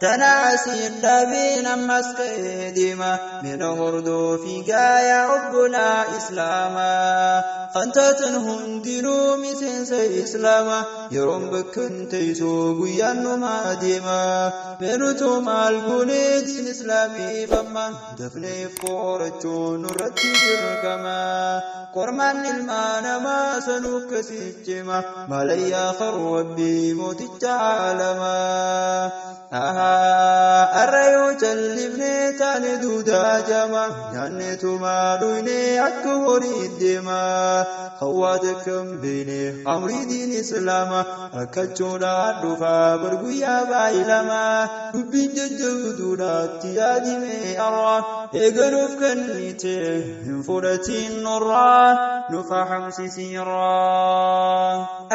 Tanaasiin dhabiin ammas ka'ee deema mina hordofii gaayaa obbolaa islaamaa. Kan taatan hundinuu miseensa islaamaa yeroon bakkan teessoo guyyaan numaa deema. Meenutoo maal goonee diin islaamiif amma dafneef qorachuun nurratti dirqama. Qormaan ilmaa namaa sanuu akkasichima malayyaa rabbii mooticha aalamaa. Arra yoo callifnee taane duudaa jama nyaanne tumaa dhuyne akka horii deema. Hawwaata kan beene amrii diin islaama rakkachuudhaan dhufaa bar guyyaa baay'ilama. Dubbiin jajjabduudhaatti yaadime arra eegaluuf kennite hin fudhatiin nurraa nu fahamsisiirraa.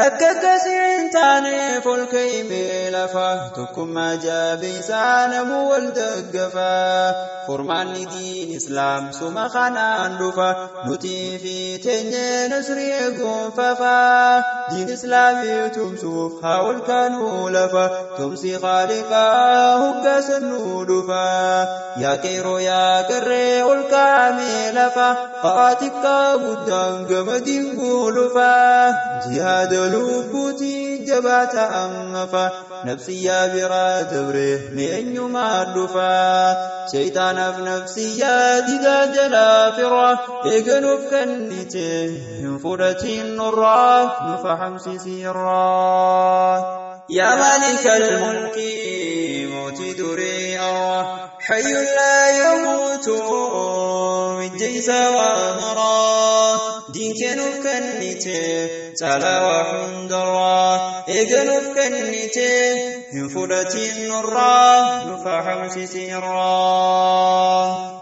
Akka akkasii hin taaneef ol ka'imee lafa tokkummaa jabeessaa namuu wal daggafa. Furmaanni diin islaam suma kanaan dhufa nuti fi teenyee nasrii eegoonfafa. Diin islaamii tumsuuf haa ol kaanuu lafa tumsi khaaliqaa hoggaasa nuu dhufa. Yaa qeeroo yaa qarree ol kaa'amee lafa haa xiqqaa guddaan gamadiin guulufa. Jihaada lubbuutii jabaata ammafa nafsiyyaa biraa dabre meenyumaa dhufa. Shayxaanaaf nafsiyyaa didaa jalaa fira eegaluuf kennite hin fudhatiin nurraa nu fahamsisiirraa. Yaa maalikal mulkii mootii durii arra حي لا يموت من جيس ومرا دين كانوا كنتي تلا وحندرا إيقنوا كنتي هنفلتي النرا نفهم سيرا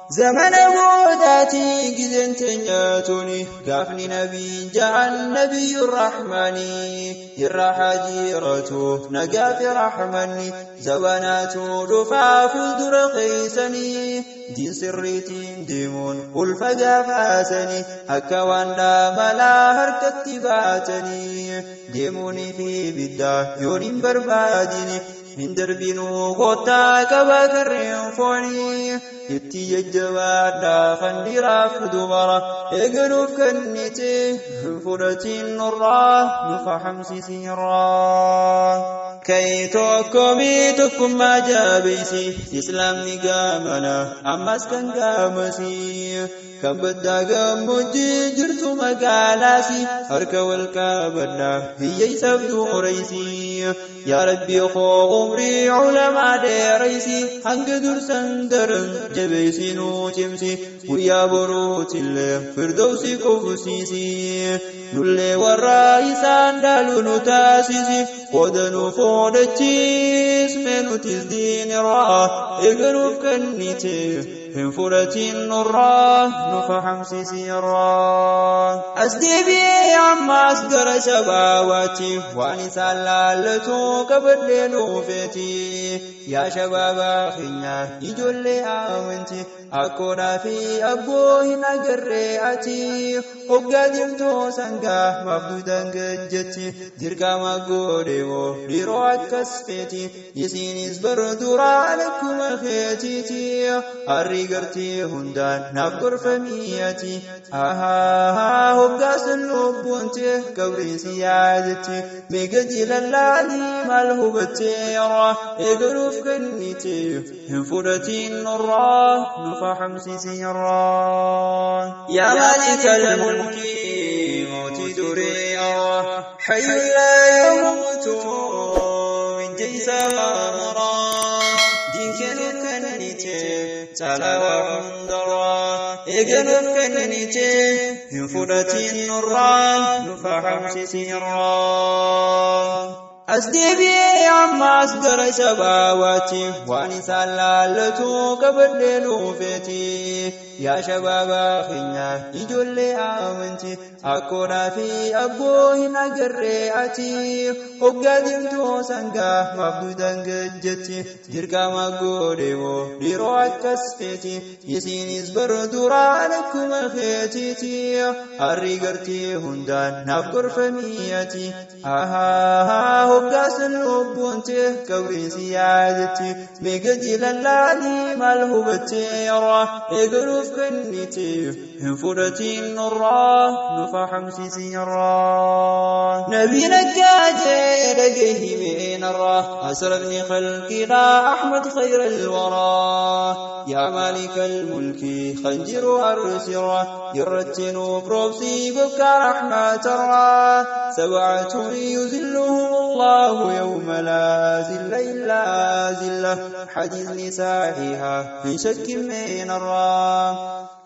زمن بوداتي جزن تنياتوني قافني نبي جعل نبي الرحمن الرحاجيرته نقاف رحمني زبناتو دفا فلدر قيسني دين سريتين ديمون ulfa gaafasanii akka waan dhaamalaa harkatti baatanii deemuunii fi biddaa yoon hin barbaadini hin darbinuu kottaa qaba karreen foonii itti jajjabaadhaa kan dhiiraaf dubara eegaluuf kennite hin fudhatiin nurraa nu fahamsisiirraa. Kai tokko mi tokkummaa jabeessi islaamni gaamana ammas kan gaamasi kan baddaa gammoojjii jirtu magaalaasi harka wal qabadhaa hiyyeessaaf dureessi yaa rabbi koo umrii culamaa dheereysi hanga dursan daran jabeessi nuu cimsi guyyaa boruutillee firdawsi qofsiisi nullee warra isaan dhaalu nu taasisi qooda nu fuudhachiis mee nutis diinirraa eegaluuf kennite hin fudhatiin nurraa nu fahamsisiirraa. As deebi'ee ammas gara shabaabaatti waan isaan laallatu qabadhee nuufeeti. Yaa shabaabaa keenya ijoollee amanti akkoodhaa fi abboo hin agarree ati hoggaa deemtoo sangaa maaf duudan gajjetti dirqama godheemoo dhiiroo akkas feeti isinis bara duraan akkuma keetiiti harri gartee hundaan naaf gorfamii ati hoggaa sun lubbuun qabrii si yaadatti meeqa jilallaalii maal hubattee yeroo eegaluuf kennite hin fudhatiin nurraa nu fahamsisiirraa. Yaa maalikal mulkii mootii durii حي لا يموت من جيس ومرا دين كانوا كنتي تلا وحندرا إيقنوا كنتي هنفلتي النرا نفحمسسيرا. As deebi'ee ammas gara shabaabaatti waan isaan laallatu qabadhee nuufeeti. Yaa shabaabaa keenya ijoollee amanti akkoodhaa fi abboo hin agarree ati hoggaa deemtoo sangaa maaf duudan gajjetti dirqama godheemoo dhiiroo akkas feeti isinis bara duraan akkuma keetiiti harri gartee hundaan naaf gorfamii ati. Hoggaasan lubbuun tee qabriin si yaadatti meeqa jilallaalii maal hubatteera eegaluuf kennite hin fudhatiin nurraa nufa hamsiisiirraa. Nabii naggaajee dhagahi meenarraa asrafni khalqiidhaa Ahmad khayra alwaraa yaa maalika almulki kan jiru arsirra irratti nuuf roobsii bokkaa rahmatarraa. سبعة يذلهم الله يوم لا ذل إلا ذله حديث نسائها في شك من الرام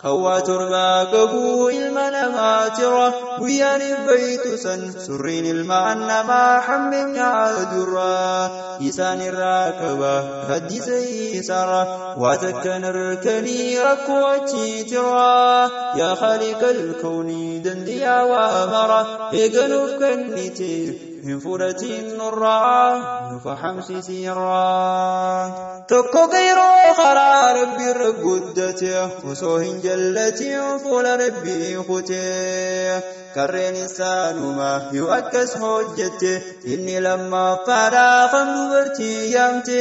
كوا تربا قبو المناماترة ويان بيت سن سرين المعنما حمم يعدرا إسان الراكبة هدي سيسرة وتكن الركني ركوتي ترى يا خالق الكون دنديا وامرة إيقنوف كنتي hin fudhatiin nurraa nufa hamsisiirraa. Tokko gayroo karaa rabbi irra guddate osoo hin jallatiin fuula rabbii kutee. Karreen isaanuma yoo akkas hojjette inni lammaffaadhaa kan dubartii yaamte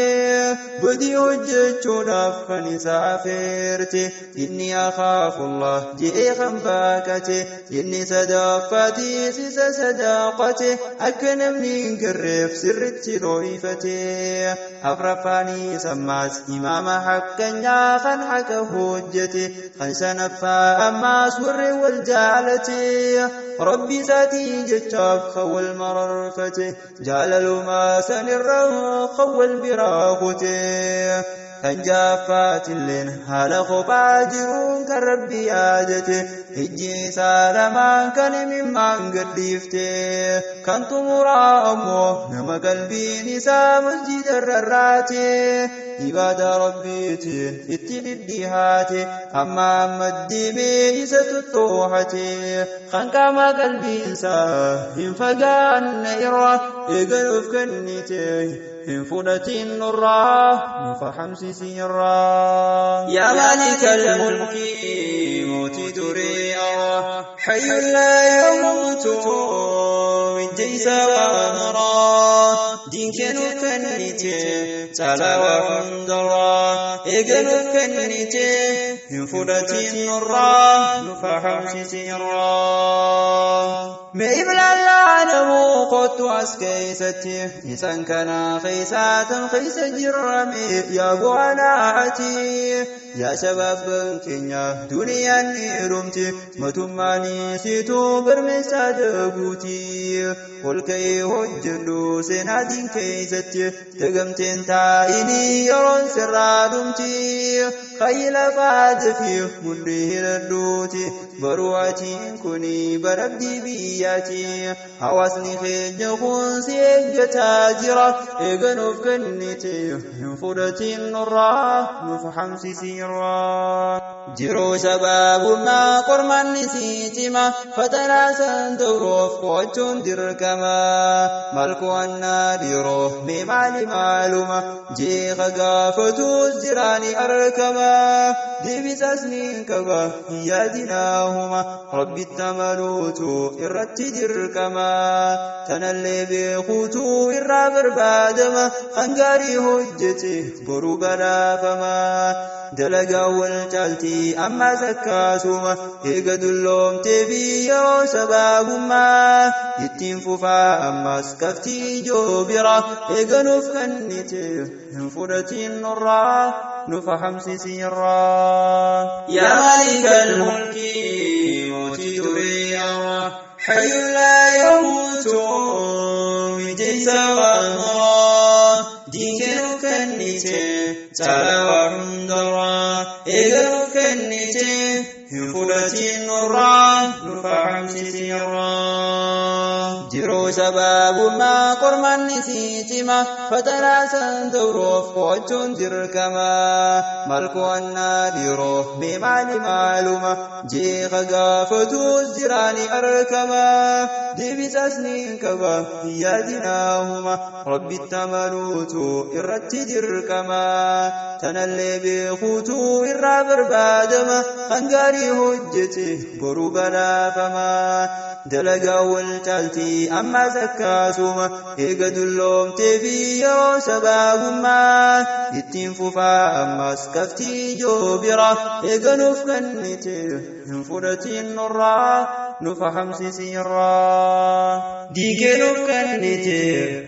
badii hojjechuudhaaf kan isa afeerte inni akhaafullah je'ee kan baaqate inni sadaffaatiis isa sadaaqate akka namni hin garreef sirritti dhooyfate afraffaaniis ammaas imaama haqqanyaa kan haqa hojjete kan shanaffaa ammaas warri wal jaalate ربي ساتي جتاف خول مررفته جعل ما سنره خول براخته kan jaaffaatilleen haala kophaa jiruun kan rabbi yaadate ijji isaa lamaan kan imimmaan gadhiifte kan xumuraa ammoo nama qalbiin isaa masjida rarraate ibaadaa rabbiitiin itti dhidhihaate amma amma deemee isa tottoohate kan qaama qalbiinsaa hin fagaanne irra eegaluuf kennite hin fudhatiin nurraa nufa hamsisiirraa. Yaa maalika almulki mootii durii حي لا يموت من جيس ومرا دين كانوا كنتي تعالى وحمدرا إيقنوا كنتي من فلتين نرا نفحمسسيرا ما إبلا العالم قد أسكيستي إسان كان خيساتا خيس جرمي يا بواناتي يا شباب كينيا دنيا نيرمتي متماني سيتو برمسا دغوتي والكي هجلو سنادين كيستي تغمتين تايني يرون سرادمتي خيل فاد في مليه لدوتي برواتي كوني بربدي بياتي حواسني خيجخون سيجتا جرا إغنوف كنتي ينفرتي النرا نفحمسي سيرا jiruu shabaabummaa qormanni sii cima fatanaasan dawroof qo'achuun dirqama maal qo'annaa dhiiroo mee maali maaluma jeeqa gaafatuus jiraani arkama deebisaas ni qaba hin yaadinaahuma rabbitti amanuutu irratti dirqama tanallee beekuutu irraa barbaadama kan gaarii hojjete boruu badhaafama dalagaa wal caaltii amma sakkaasuma eega dulloomtee fi yeroo shabaabummaa ittiin fufaa ammas kaftii ijoo bira eega nuuf kennite hin fudhatiin nurraa nufa hamsisiirraa. Yaa maalika almulki mootii durii حي لا يموت جيس وأمرا دينك كنيتي تعالى وحمدرا إيجا كنيتي هنفلتي النورا نفعم سيرا jiruu shabaabummaa qormanni sii cima fatanaasan dawroof qo'achuun dirqama maal qo'annaa dhiiroo mee maali maaluma jeeqa gaafatuus jiraani arkama deebisaas ni qaba hin yaadinaahuma rabbitti amanuutu irratti dirqama tanallee beekuutu irraa barbaadama kan gaarii hojjete boruu badhaafama Dalagaa wal caalti amma zakkaasuma eega dulloomtee fi yeroo shabaabummaa ittiin fufaa ammas kaftii joobira eega nuuf kennite hin fudhatiin nurraa nu fahamsiisiirraa. Diikee nuuf kennite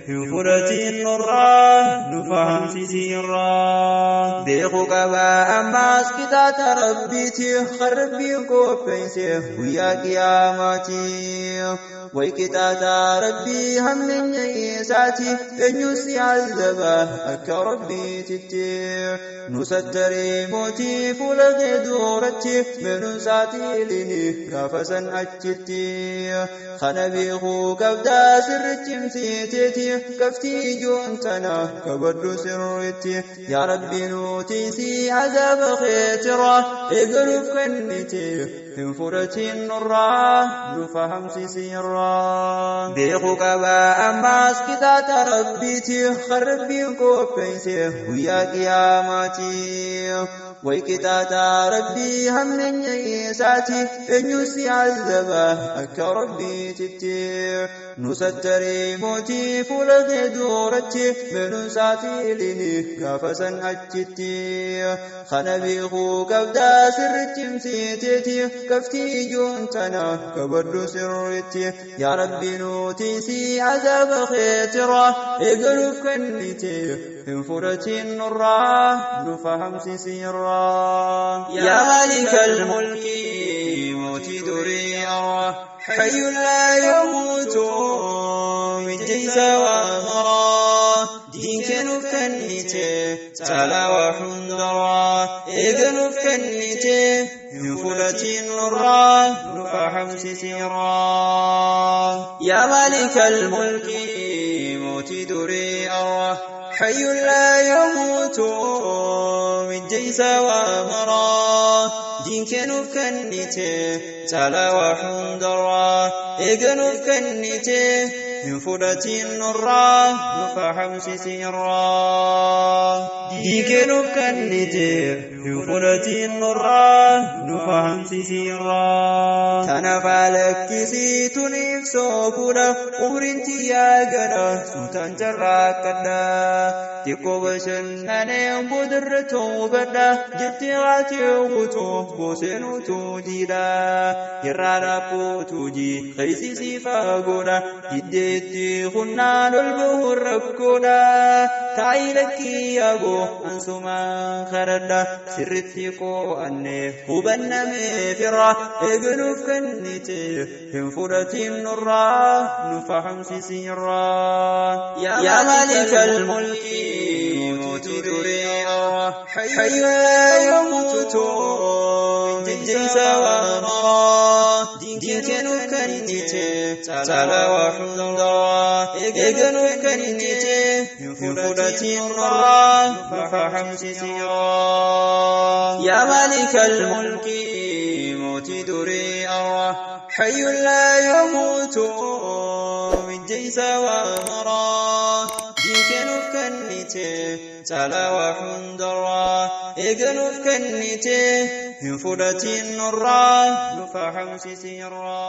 hin fudhatiin nurraa nu fahamsiisiirraa. Beekuu qabaa ammas kitaaba rabbiiti rabbiin qopheesse guyyaa qiyaamaati. Way kitaaba rabbii hammeenya isaati eenyus yaazaba akka rabbiititti. Nu sattaree mootii fuula kee duratti menuun saaxiilini gaafa san achitti. Kana beekuu qabdaa sirriitti himsiteeti kaftii ijoon tana kabadhu sirriitti. Yaa Rabbi nuti si azaaba keetira eegaluuf kennite hin fudhatiin nurraa nu fahamsiisiirraa. Beekuu qabaa ammas kitaaba rabbiiti rabbiin qopheesse guyyaa qiyaamaati. Way kitaaba rabbii hammeenya isaati eenyus yaazaba akka rabbiititti. Nu sattaree mootii fuula kee duratti menuun saaxiilini gaafa san achitti. Kana beekuu qabdaa sirriitti himsiteeti kaftii ijoon tana kabadhu sirriitti. Yaa Rabbi nuti si azaaba keetira eegaluuf kennite hin fudhatiin nurraa nu fahamsiisiirraa. Yaa maalikal mulki mootii durii حي لا يموت من جيس ومرا دينك نفكنيتي تلا وحندرا إذا نفكنيتي ينفلة نرا نفحم سيرا. يا مالك الملك موت دري حي لا يموت من جيس ومرا دينك نفكنيتي تلا وحندرا إذا نفكنيتي ينفلة نرا نفحم سيرا. دينك نفكنيتي ينفلة نرا نفحم سيرا. تنفالك سيتني سوكونا أمرنتي يا جنا سوتان جراكنا xiqqoo bashannaneen boodarra toobadha jettee haatee guutuu gooseenuutu jiidha irraa dhaabbootu jii keessiisii faagoodha jiddeetti hunnaan ol bahuun rakkoodha taa'ii lakkii yaaboo ansumaan karadha sirritti qo'annee hubannamee firra eegaluuf kennite hin fudhatiin nurraa nu fahamsiisiirraa. Yaa maalikal mulki موت دريا حي لا يموت من جنس ومرا دينك نكنيتي تلا وحندرا إيجا نكنيتي ينفلتي نرا فحمسيرا. يا مالك الملك موت دريا حي لا يموت من جنس ومرا دينك نفكنيتي تلا وحندرا إيجا نفكنيتي ينفلتي نرا نفحمسيرا.